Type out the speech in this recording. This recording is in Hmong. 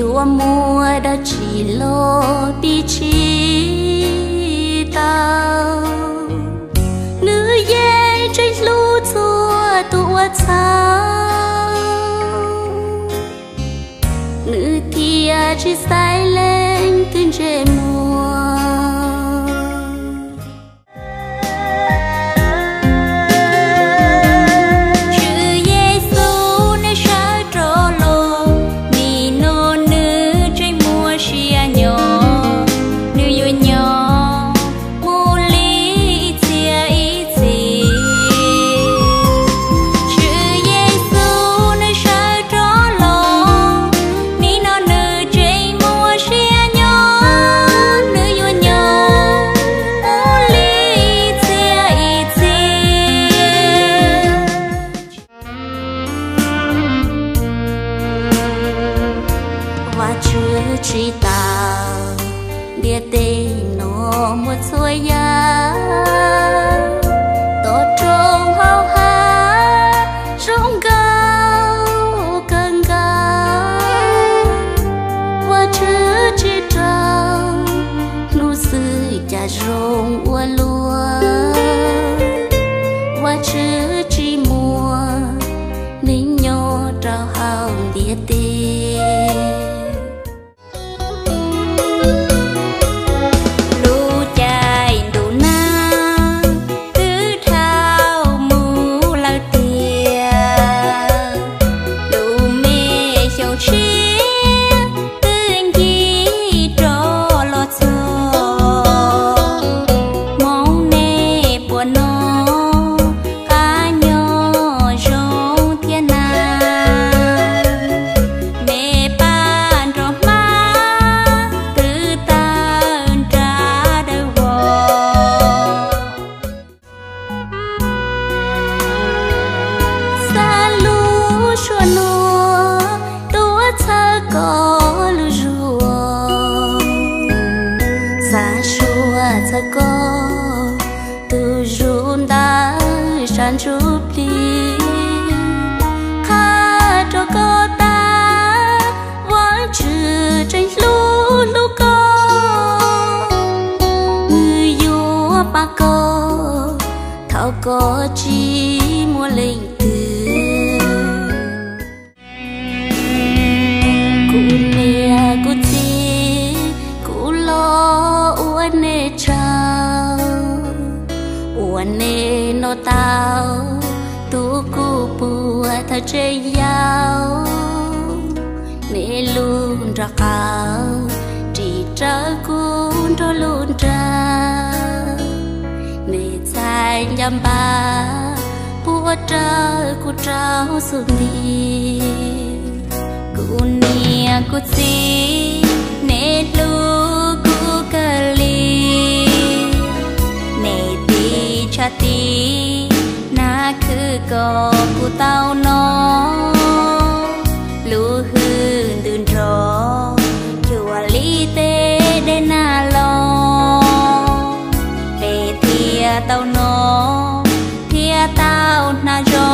Yuav muaj dab tsi los piv tsis tau, nws yeej tseem hlub txhua tus uas txhaum, nws thiaj tsis xaiv leej twg ntsej muag. Tswv Yexus nws sawv rov los, nim no nws tseem muaj sia nyob, nws yuav nyob mus li ib txhia ib txhis. Tswv Yexus nws sawv rov los, nim no nws tseem muaj sia nyob, nws yuav nyob mus li ib txhia ib txhis. Vajtswv tsis tas, ntiaj teb no muaj txhua yam, toj roob hauv hav zoo nkauj kawg nkaus. Vajtswv tsis raug, hnub xwb cas zoo ua luaj. Vajtswv tsis muaj, neeg nyob rau hauv ntiaj teb. Lub caij ntuj nag twb dhau mus lawm tiag, lub me xyoo tshiab twb ncig rov los txog. Hmoob nej puas noj qab nyob zoo thiab na? Me paj nrog hmab twb tawg nrab dawb vog. Xav lub suab nuav tuaj txhawb koj lub zuag, xav suab txhawb koj tus zuj ntawd sab ntsuj plig. Qha rau koj tas, Vajtswv tseem hlub hlub koj, nws yuav pab koj thaum koj tsis muaj leej twg. Kuv niam kuv txiv, kuv los ua nej tsaug uas nej noj tau tus kuj puag thaum tseem yau. Nej lub nrob qaub ris rawv kuv nrog lub nra, nej txhais ncaj npab puab rawv kuv rau xub ntiag. Kuv niam kuv txiv, nej hlub kuv kawg li, nej tiv tshaj tiv nag khw kom kuv tau noj. Lub hwj ntws nrov cuag li tej dej nag los, peb thiaj tau noj thiab tau hnav zoo.